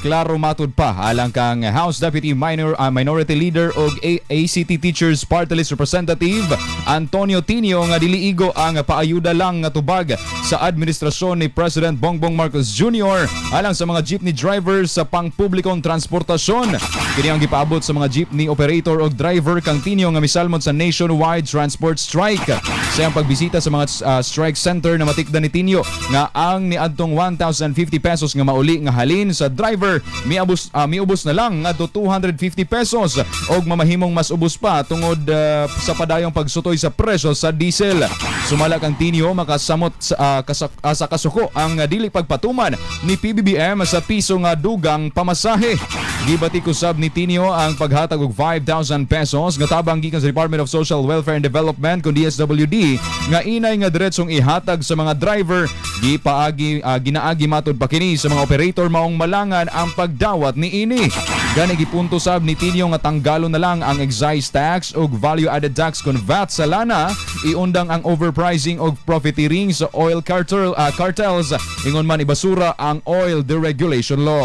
Klaro matud pa alang kang House Deputy Minority Leader og ACT Teachers Party List Representative Antonio Tinio nga dili igo ang paayuda lang nga tubag sa administrasyon ni President Bongbong Marcos Jr. alang sa mga jeepney drivers sa pangpublikong transportasyon. Kini ang gipaabot sa mga jeepney operator og driver kang Tinio nga misalmot sa nationwide transport strike. Sa iyang pagbisita sa mga strike center, na matikdan ni Tinio nga ang niadtong 1,050 pesos nga mauli nga halin sa driver miubos na lang ngadto 250 pesos og mamahimong mas ubos pa tungod sa padayong pagsutoy sa presyo sa diesel. Sumala kang Tinio, makasamot sa kasuko ang dili pagpatuman ni PBBM sa piso nga dugang pamasahe. Gibati usab ni Tinio ang paghatag og 5,000 pesos nga tabang gikan sa Department of Social Welfare and Development kun DSWD nga inay nga diretsong ihatag sa mga driver. Gipaagi ginaagi matud pa kini sa mga operator maong malangan ang pagdawat niini. Gani gipunto sab ni Tinio nga tanggalon na lang ang excise tax ug value added tax kun VAT sa lana, iundang ang overpricing og profiteering sa oil cartels, ingon man ibasura ang oil deregulation law.